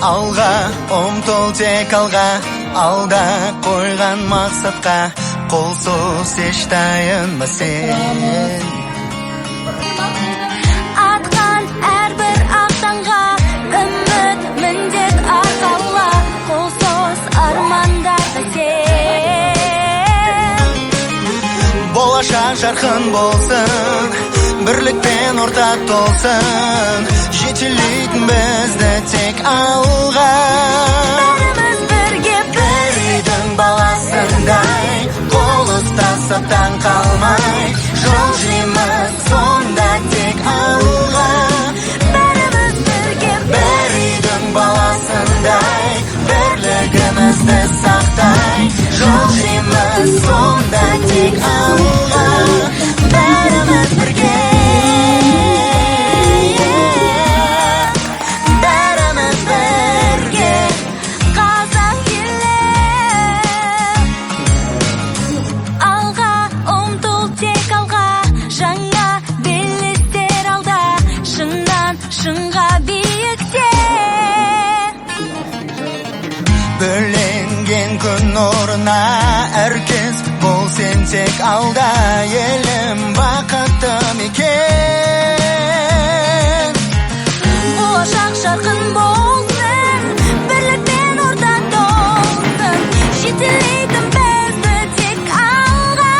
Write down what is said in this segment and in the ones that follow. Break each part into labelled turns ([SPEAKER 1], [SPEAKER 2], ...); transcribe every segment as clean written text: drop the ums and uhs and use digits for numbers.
[SPEAKER 1] Алға ұмтыл, тек алға, алда қойған мақсатқа қол соз, еш тайынба сен.
[SPEAKER 2] Атқан әрбір ақ таңға үміт, міндет арқала, қол соз армандарға сен.
[SPEAKER 1] Болашақ жарқын болсын, бірлікпен орта толсын, жетелейтін бізді тек алға.
[SPEAKER 2] Бәріміз бірге.
[SPEAKER 1] Бір үйдің баласындай қол ұстасып, таң қалмай жылжимыз сонда тек алға.
[SPEAKER 2] Бәріміз бірге.
[SPEAKER 1] Бір үйдің баласындай бірлігімізді сақтай жылжимыз сонда тек алға, бәріміз бірге, бәріміз бірге.
[SPEAKER 2] Қазақ елі, алға ұмтыл, тек алға, жаңа белестер алда, шыңнан шыңға биікте.
[SPEAKER 1] Бөленген күн нұрына әркез бол сен тек алда, елім, бақытты мекен.
[SPEAKER 2] Болашақ жарқын болсын, бірлікпен орта толсын, жетелейтін бізді тек алға,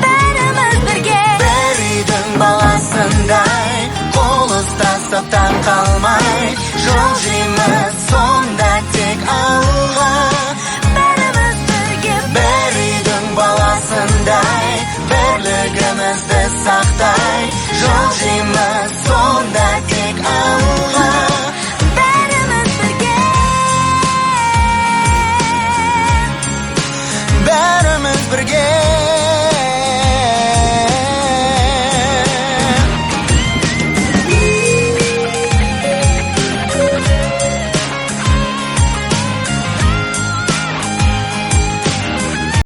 [SPEAKER 2] бәріміз бірге.
[SPEAKER 1] Бір үйдің баласындай қол ұстасып, таң қалмай жылжимыз сонда тек алға.
[SPEAKER 2] Бәріміз бірге.
[SPEAKER 1] Бір үйдің баласындай бірлігімізді сақтай жылжимыз сонда тек алға.
[SPEAKER 2] Бәріміз бірге.
[SPEAKER 1] Бәріміз бірге.